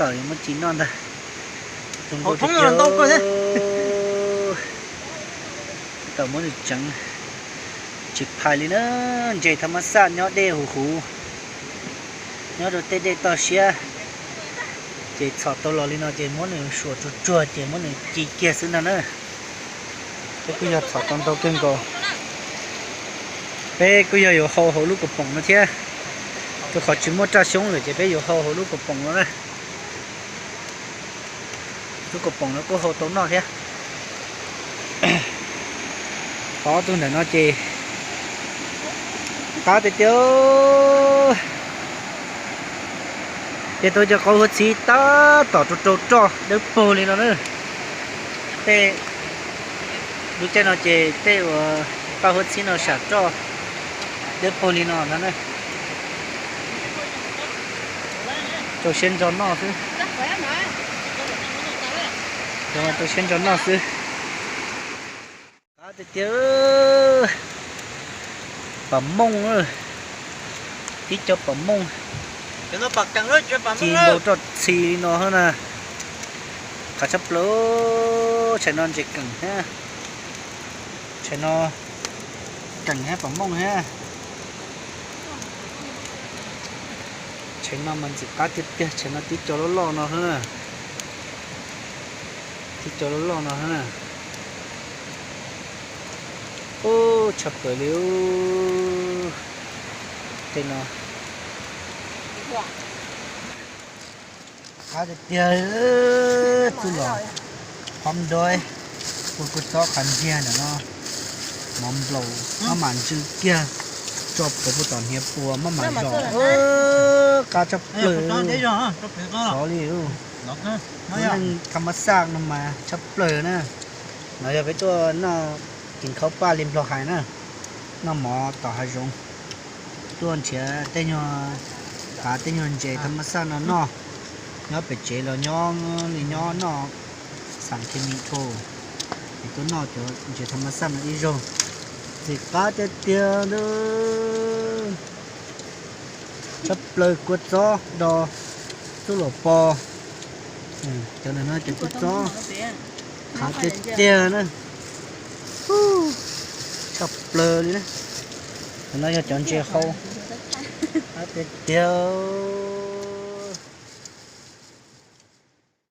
Tawm muab ci noj ntag. Tus nkauj tiag tiag. Tawm muab nws tseev. Tsis phais li na, ntses thab mab xaj nyob dej huv huv, nyob rau tej dej toj siab. Ces txhom tau los li no ces muab nws suam tsuag tsuag ces muab nws ci kiag xwb ntag na. Peb kuj yog txhom tau ntau kawg nkaus. Peb kuj yog yuav hau hauv lub kaus poom no thiab. Rau qhov tsis muaj raj xyoob lawm ces peb yuav hau hauv lub kaus poom no na. Lub kaus poom no kuj hau tau noj thiab. Qhov ob tug ntawm no ces qab tiag tiag. Ces tau cov qau huab txhib tab tom rau rau roj dawb paug li no na. Tej lub caij no ces tej uas paj huab txhib no sam roj dawb paug li no no na. Rau siab ntso noj xwb. Rau siab ntso noj xwb. Qab tiag tiag. Pam mooj, tib co pam mooj. Ci npau roj txhi li no na. Qab tshaj plaws. Tshais no ntses keem thiab. Tshais no keem thiab pam mooj thiab. Tshais no mas ntxim qab tiag tiag, tshais no tib co loj loj no xwb na. Tib co loj loj no xwb na. Ub, tshaj plaws li. Tej no qab tiag tiag. Txuj lom, qhov nroi, kua kua txob qhav ntiag ntawm no, mov nplaum maj mam ntsw kiag, tso plhuav puag tom hniav puas maj mam zom. Qab tshaj plaws. Xyov li, neej thab mab xaj no mas tshaj plaws na. No yog peb tuaj noj kis khaub paj li Nplog hais na, noj mov tom hav zoov, tuaj nrhiav tej nyuag qav tej nyuag ntses thab mab xaj no noj. Nyob pem tsev los nyob li nyob noj xam khes mis dhau, es tuaj noj cov ntses thab mab xaj no ib zaug. Ntxim qab tiag tiag. Tshaj plaws kua txob do txuj lom pos. Cov ntawm no ces kua txob qhav tiag tiag na. Tshaj plaws li na. Ntawm no yog cov ntses hau. Qab tiag tiag.